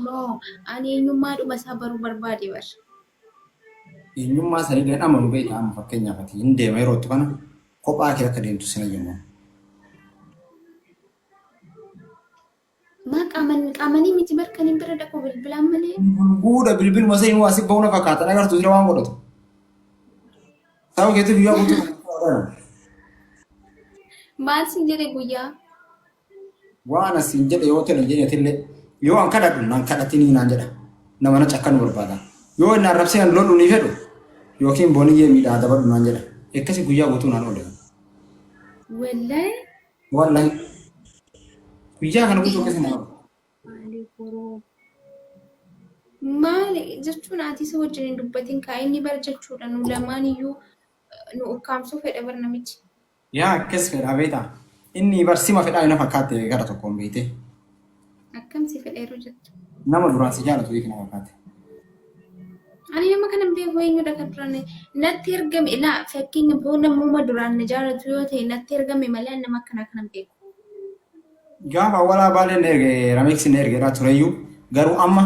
no. Ani eenyummaadhuma isaa baruu barbaade bar. Eenyummaa sanii illee amanu beekta amma fakkeenyaaf ati hin deema yeroo kana kophaa kee akka deemtu sin ayyamu. Maa qaaman qaamanii miti bar kan hin bira dhaqu bilbilaan malee. Guudha bilbiluma sanii waa si ba'uuna fakkaatan agartu sira waan godhatu. Sababa keetti guyyaa guutuu Maal sin jedhe guyyaa? Waan asiin jedhe yoo tole jedhe atillee yoo an kadhadhu nan kadhatinii naan jedha. Nama na cakkanu barbaada. Yoo inni arrabsee an loluu ni fedhu yookiin booniyyee miidhaa dabadhu naan jedha. Akkasi guyyaa guutuu naan oole. Wallahi. Wallahi. Guyyaa kana guutuu akkasi naan oole. Maali boroo. Maali jechuun ati isa wajjin hin dubbatin kaa inni bar jechuudha nu lamaan iyyuu nu ukkaamsuu fedha bar namichi. Yaa akkas fedhaa beektaa. Inni bar sima fedhaa ina fakkaatte gara tokkoon beekte. Akkam si fedheeru jettu. Nama duraan si jaalatu beekna fakkaate. Ani nama kana hin beeku eenyudha kan duraan natti ergame laa fakkeenya boo namuma duraan na jaalatu yoo ta'e natti ergame malee ani nama akkanaa kana hin beeku. Gaafa awwalaa baalee na erge rameeksi na ergeedha tureyyuu garuu amma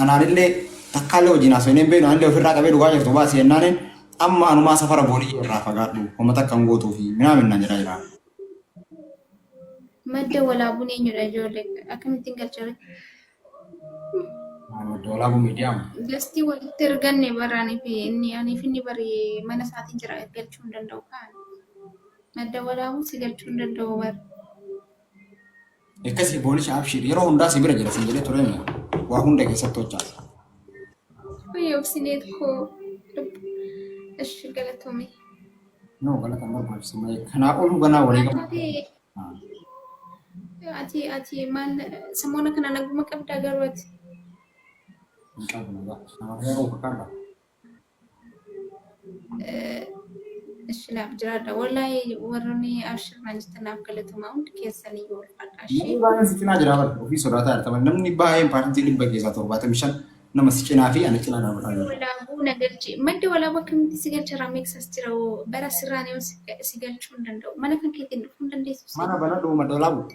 anaanillee takkaallee wajjin haasofnee hin beeknu anillee ofirraa qabee dhugaa jirtu baasi jennaaniin amma anumaa safara boonii irraa fagaadhu homa takka hin gootuu fi minaamin naan jedhaa jira. Madda walaabuun eenyudha ijoollee akkamittiin galchere? Madda walaabuu miidiyaama. Gastii walitti erganne bara ani fi inni ani fi inni bari mana isaatiin jira galchuu hin danda'u kaan. Madda walaabuu si galchuu hin danda'u bara. Akkasii boonisha abshiir yeroo hundaa si bira jira sin jedhee ture waa hunda keessatti hojjaa. Wayii obsineet koo Ishi galatoomi. No galata hin barbaachisu malee kanaa oluu ganaa walii gama. Ati ati maal samoona kana naguma qabdaa garuu ati. Hin qabu nagaa. Nama heeruu fakkaata. Ishi naaf jiraadha. Wallaahi warroonni abshir naan jettan naaf galatoomaa hundi keessan iyyuu ulfaadha. Ishi. Namni baay'een si cinaa jira bara ofii sodaataa jirta malee namni baay'een paartii 75% nama si cinaa fi ana cinaa dhaabataa jira. Walaabuu na galchi. Maddi walaabuu akkamitti si galcha Rameeksas jira hoo bara sirraan yoo si galchuu hin danda'u. Mana kan keetiin dhufuu hin dandeessu. Mana banadhu madda walaabuu.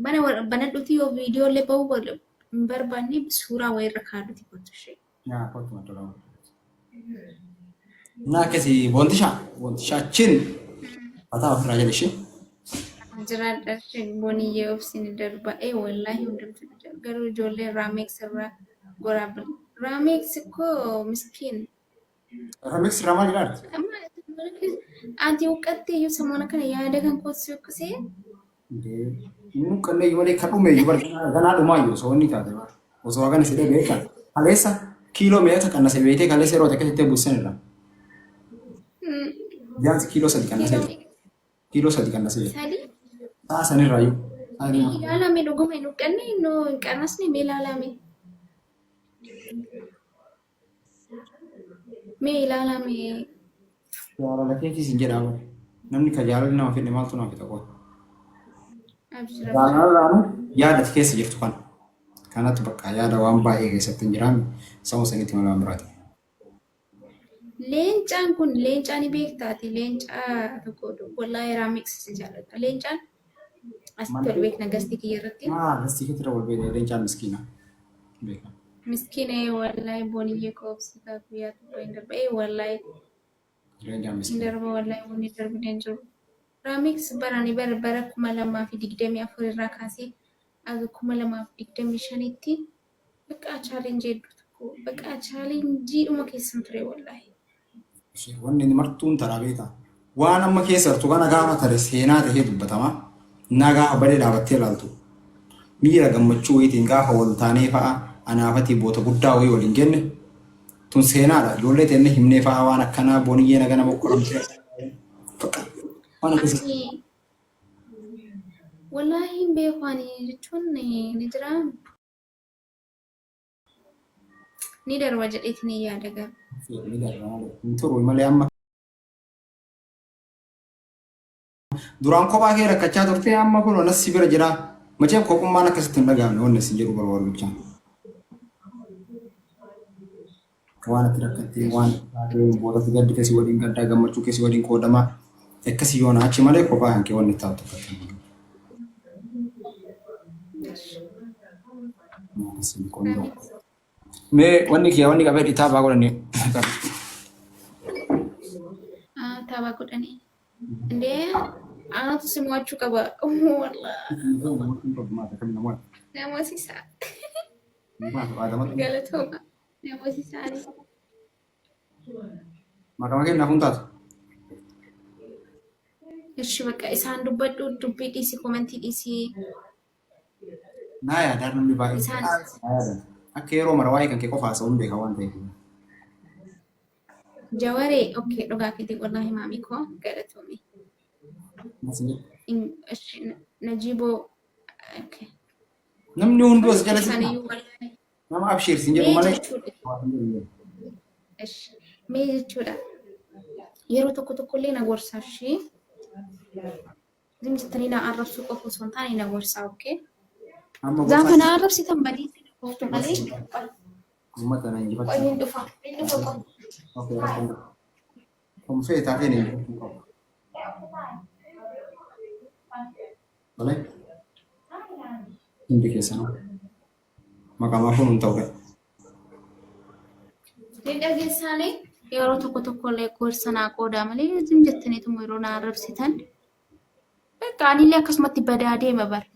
Mana banadhuuti yoo viidiyoo illee bahuu hin barbaanne suuraa wayirra kaadhuti kottu ishee. Yaa kottu madda walaabuu. Naa akkasii boontishaa boontishaa chin mataa ofirraa jedhe ishee. Jiraadha boniyyee obsini darba ee wallaahi hundumtu garuu ijoollee Raameeks irraa goraa bil Raameeks koo miskiin. Rameeks irraa maal jedhaa Amma ati huqqattee iyyuu samoona kana yaada kan koo si huqqisee Inni huqqannee iyyuu malee kan dhume iyyuu bar ganaa dhumaa iyyuu osoo inni taate bar osoo hagana sidhee beekaa kaleessa kiiloo meeqa qannase beektee kaleessa yeroo takka jettee buusan irraa jaansi kiiloo 3 qannasee kiiloo jira kiiloo 3 qannasee jira 3 sa'a sanirraa iyyuu sa'a Mee sanirraa. ilaalame dhuguma hin huqqanne innoo hin qannasne mee ilaalame. Mee ilaalame. Jaalala keetii sin jedhaa bara. Namni ka jaalalli nama fedhe maaltu nama fixa qofa. Abshir abshir. Jaalalaanu yaada ati keessa jirtu kana. Kanatu bakka yaada waan baay'ee keessatti hin jiraanne sama sanitti malee waan biraati. Leencaan kun leencaa ni beektaati. Leencaa tokko wallaahi raamix si jaalladha. Leencaan asitti wal beekna gastii kiyya irratti. Maa gastii keetti irra wal beekna leencaan miskiina. Beeka. Miskiina ee wallaahi booniyyee koobsitaa guyyaa tokko hin darba ee wallaahi Leencaan hin miskiina. darba wallaahi wanni darbine hin jiru. Raamix barani bara bara 2024 irraa kaasee aga 2025tti Baqaa challenge hedduu tokko baqaa challenge dhuma keessan ture wallaahi. Wanni inni martuun taraa beektaa. Waan amma keessa jirtu kana gaafa tare seenaa tahee dubbatama. Naa gaafa badee dhaabattee ilaaltu. Miira gammachuu wayiitiin gaafa wal taanee fa'a anaafatii boota guddaa wayii waliin genne. Tun seenaadha. Ijoollee teenne himnee fa'a waan akkanaa booniyyee nagana mokkoramtee. Bakka waan akkasii. Ani wallaahi hin beeku ani jechuun ni jira. Ni darba jedheetiin hin yaada garuu. Ni darba malee. Hin turu malee amma. Duraan kophaa kee rakkachaa turte amma kun anas si bira jira. Macheem kophummaan akkasitti hin dhaga'amne wanni isin jedhu barbaadu bichaa. Waan ati rakkattee waan ati taatee boodatti gaddite si waliin gaddaa gammachuu kee si waliin qoodamaa akkasii yoona achi malee kophaa kan kee wanni taatu tokkotti hin jiru. Raamix. Mee wanni kiyya wanni qabee dhitaa baa godhanii. Tapha godhanii. Indee anatu si mo'achuu qaba. Wallah. Namoosisaa. Galatooma. Namoosisaanii. Maqaa kennaaf hun taatu. Ishi bakka isaan dubbadhu dubbii dhiisi komentii dhiisi. Naa yaadaa namni baay'een. Isaan Naa yaadan. Akka yeroo mara waa'ee kan kee qofa haasa'uun beeka waan ta'eef. Jawaree okay dhugaa keetii wallaahi maamii koo galatoomi. Ishi Najiiboo okay. Namni hunduu as jala si Isaaniyyuu wallaahi. nama abshiir sin jedhu Mee malee. jechuudha. Ishi mee jechuudha. Yeroo tokko tokkollee na gorsaa ishee. Zim jettanii na arrabsuu qofa osoo hin taane na gorsaa okay. Amma Gaafa gorsaa na arrabsitan badii qoftu malee. uummata na Qoy injifachuu. hin dhufa. Hin dhufa qoy. Okay, rakkoon qabu. Komfee taatee na injifachuu qabu. Malee hundi keessanuu maqaa maafuun hin ta'u. Ni dhageessaanii yeroo tokko tokko illee gorsa naa qoodaa malee zim jettaniituma yeroo na arrabsitan. Bakka anillee akkasumatti badaa deema bara.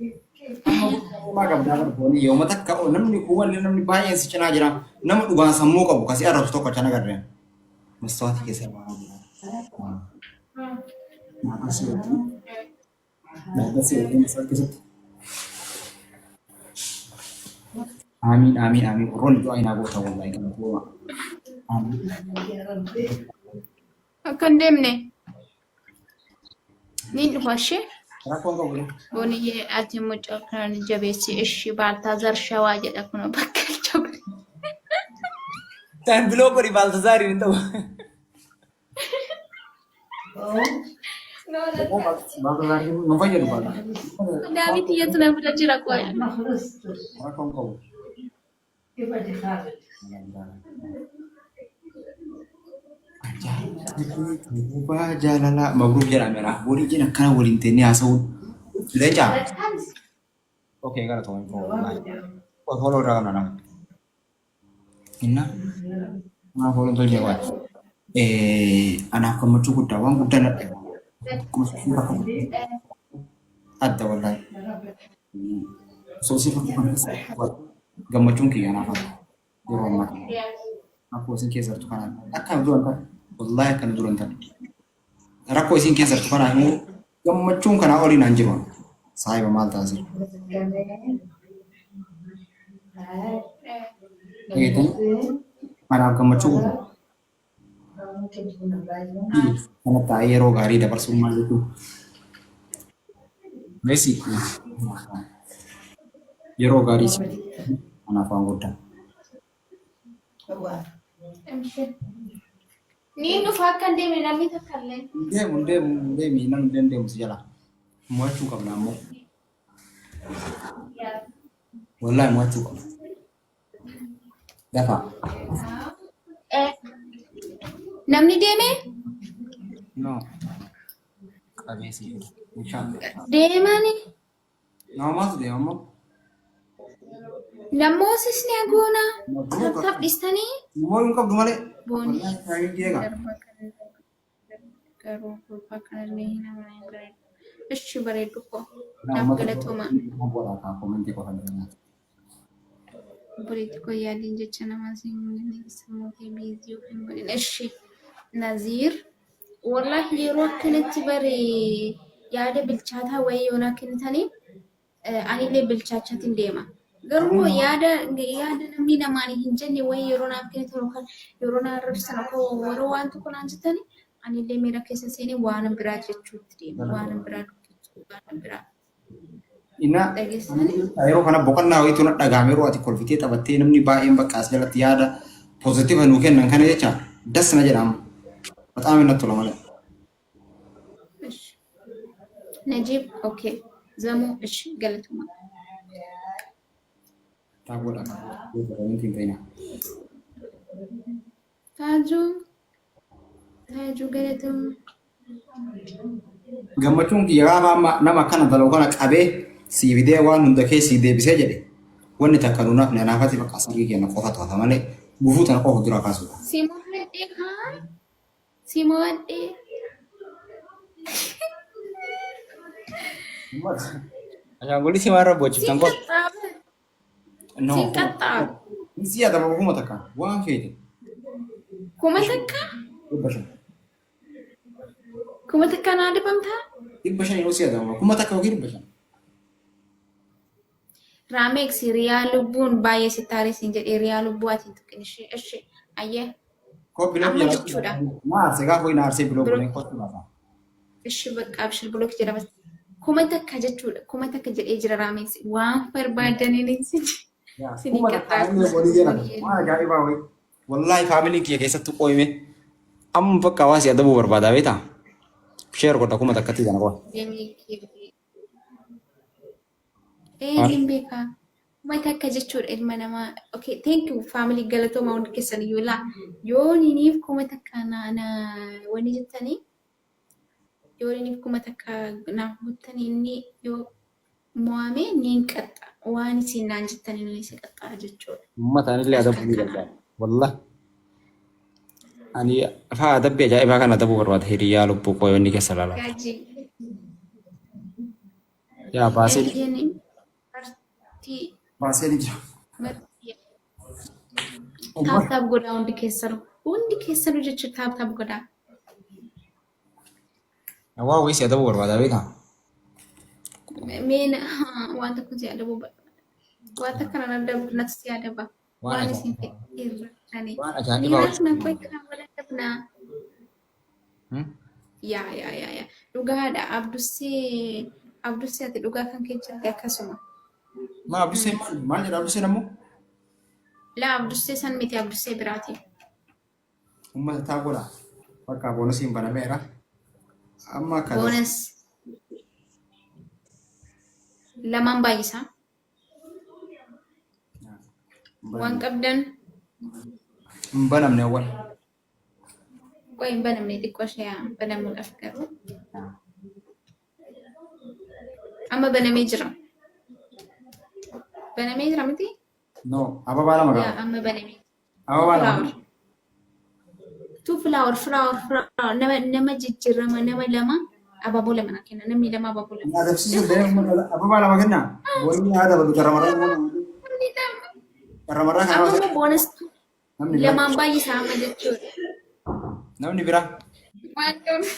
Maa qabdaa barbooni yooma takka namni kuuwwan namni baay'een si cinaa jira. Nama dhugaan sammuu qabu kasi arrabsu tokko achi agarreen. Mastaawatii keessa ilaalaa jira. Naannoo wajjin naannoo wajjin mastaawwatii keessatti. Amiin amiin amiin warroonni du'aa hinaa goota wallahi galatooma. Amiin. Akka hin deemne niin dhufa ishee. Rakkoon qabu. Booniyyee ati mucaa kana jabeessi ishii Baaltaazar Shawaa jedha kun bakka jabri. Tan biloo godhi Baaltazaariin hin ta'u. Baaltazaariin nu fayyadu baala. Daawit iyyatu na bira jira qoya. Rakkoon qabu. Ajaa'ibaa jaalalaa mabruuk jedhameera. Waliin akkana waliin teennee haasa'uun. Leencaa. Okay, gara to'an koo. Follow irraa qabna nama. Inna nama follow tolchee waan. Anaaf gammachuu guddaa waan guddaa na dhabe. Adda wallaahi. Soosii fakku kan keessa gammachuun kiyya anaaf adda. Yeroo ammaa kana. Rakkoo isin keessa jirtu kanaan akka nu duran taate wallaahi akka nu duran taate. Rakkoo isin keessa jirtu kanaan immoo gammachuun kanaa olii naan jiru. Saahiba maal taasisa? Dhageettanii anaaf gammachuu guddaa. Kana taa'ee yeroo gaarii dabarsuun maal jechuudha? Meesii yeroo gaarii si anaaf waan guddaa. Niin dhufa akka hin deemne namni takka illee. Deemu deemu deemi namni dandeemu si jala. Mo'achuu qabna ammoo. Wallaahi mo'achuu qabna. Dafaa. Namni deeme No. Qabeessi. Inshallah. deemani Nama maaltu deema ammoo? Lammoosisni agoona taphtaaf dhistanii Immoo hin qabdu malee. boonii Wallaahi taa'ee jeeqa. Garuu gurbaa kanallee hin amanin bareedu. Ishi bareedu koo naaf galatooma. Obboleetti koo yaaliin jecha namaa siin sammuu kee biizii of hin godhin. Ishi Naziir wallaahi yeroo akkanatti bare yaada bilchaataa wayii yoo naa kennitanii anillee bilchaachatiin deema. Garuu yaada yaada namni namaan hin jenne wayii yeroo naaf kennitan yookaan yeroo na arrabsitan yookaan yeroo waan tokko naan jettani anillee miira keessa seenee waan biraa jechuutti deema. Waan biraa dubbachuu waan biraa. Inna Dhageessanii? yeroo kana boqonnaa wayiitu na dhagahame yeroo ati kolfitee taphattee namni baay'een bakka as jalatti yaada positive nuu kennan kana jecha das na jedhama. Baxaam natti tola malee. እሺ ነጂብ okay ዘሙ እሺ galatuma. Taaboodha. Wanti hin ta'ina. Taajuu Taajuu galatuma. Gammachuun kiyya gaafa amma nama akkana dalagu kana qabee sii fidee waan hunda kee sii deebisee jedhe. Wanni takka nuun hafne anaafati bakka sargii keenya qofa to'ata malee gufuu tana qofa dura kaasuudha. Si mo'adhee kaa? Si mo'adhee. Ashaangulliitii maal Siin rabbochiftan qofa? qaxxaaba. No. Siin qaxxaaba. Si yaadama 1000 waan feete. 1000? 500. 1000 naa dibamtaa? 500 yeroo si yaadama 1000 yookiin 500. Raameeks riyaa lubbuun baay'ee si taaree siin jedhee riyaa lubbuu ati hin tuqin ishee ishee ayyee Koo biloo amma jala. jechuudha. Na aarse gaafa wayii na aarsee biloo Biloo. godhee kottu lafa. Ishi bakka abshir block jedhama. 1000 jechuudha. 1000 jedhee jira Raameeks. Waan barbaadaniin isin isinii 1000 qaxxaa illee walii jala. Waan ajaa'ibaa wayii. Wallaahi faamiliin kiyya keessattuu qooyime. Amma bakka hawaasi adabuu barbaadaa beektaa? Sheer godha 1000tti kana qofa. Deemee Ee hin beekaa. 1000 jechuudha ilma namaa. Okay, thank you family, galatooma hundi keessan iyyuu laa. Yoo niniif 1000 na wani jettanii, yoo niniif 1000 naaf guuttanii, inni yoo mo'ame niin qaxxa. Waan isin naan jettanii ni si qaxxaa jechuudha. Uummataan illee adabuu ni barbaada. Wallahi. Ani afaa adabbii ajaa'ibaa kana adabuu barbaada. Hiriyaa lubbuu koo inni keessa ilaalaa. Gaajii. Yaa baasee Eeyyeen martii baasee ni jira. Martii. Tap tap godhaa hundi keessanuu. Hundi keessanuu jechuudha, tap tap godhaa. Waa wayii si adabuu barbaada beekaa? Meen waan tokko si adabuu barbaada. Waan takka nan adabdu, natti si adaba. Waan Waan isin ajaa'ibaa. fedhe irratti. Waan ajaa'ibaa. Miiraas na bakka wal adabnaa. Yaa yaa yaa yaa dhugaadha. Abdussee, Abdussee, ati dhugaa kan kee jette akkasuma. Maa Abdussee maal maal jedha Abdusseen ammoo? Laa, Abdussee san miti, Abdussee biraati. Uummata taa godha. Bakka boonasiin banameera. Amma akka Bonus lamaan baay'isaa. Waan qabdan. Hin banamne awwal. Qoy, hin banamne, xiqqoo ishee banamuudhaaf garuu. Amma banamee jira. Banamee jira miti? No, ababaa lama Yaa qaba. Amma banamee. Ababaa lama. Flower. Two flower, flower, flower. Nama jijjiirama, nama lama abaaboo lama naa kenna. Namni lama abaaboo lama. Na adabsiisuu danda'e, ababaa lama kenna. Boonni haa dabalu carramarraa. Namni lama. Carramarraa Amma kana immoo bonus namni biraa. Lamaan baay'isaa amma jechuudha. Namni biraa. Waan ta'uuf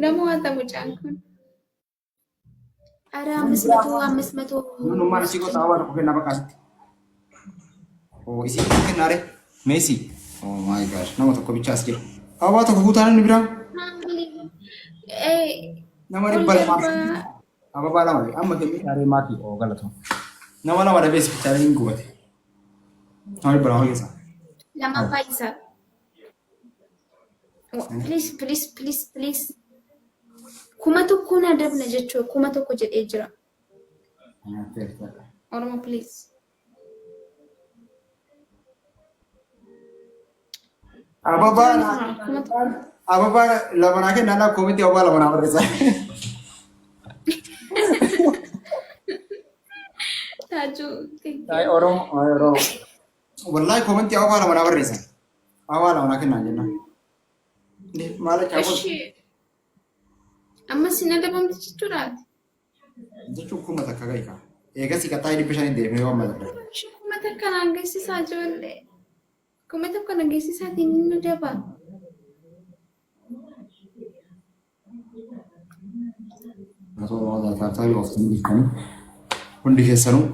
nama waan ta'u mucaan kun. Ara 500, 500. Namni asii gosa ababaa tokko kennaa bakka asitti. Oo, isii tokko kennaa ree? Meesii. Oh my God, nama tokko bicha as jira. Ababaa tokko guutaa namni biraa. Nama Ol 200. darbaa. Ababaa lama amma kennee taaree maatii oo galatoo. Nama lama dhabees bichaalee hin gubate. Nama 200 keessa. Lamaan baay'isaa. Please, please, please, please. 1000 na dabna jechuudha. 1000 jedhee jira. Oromo, please. Ababaa 1000. Ababaa lama naa kennaa, naa koomitti ababaa lama naa barreessa. Taajuu, thank you. Ay Oromo, ay Oromo. Wallahi koomitti ababaa lama naa barreessa. Ababaa lama naa kennaa jenna. Maal akka Ishee amma sin adabamte jechuudhaati. Jechuun 1000 gahi kaa. Eegas qaxxaa'ee 500 deemee waan madda. Ishee 1000 naan geessisaa ijoollee. 1000 na geessisaatiin inni daba. Hundi keessanuu.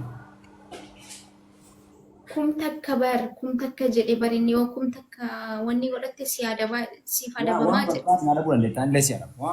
1000 bar, 1000 jedhe bar inni, yoo 1000 wanni godhatte si adaba, siif adabamaa jedhe. Waan barbaadu na dhabuu dandeettaa illee si adabu.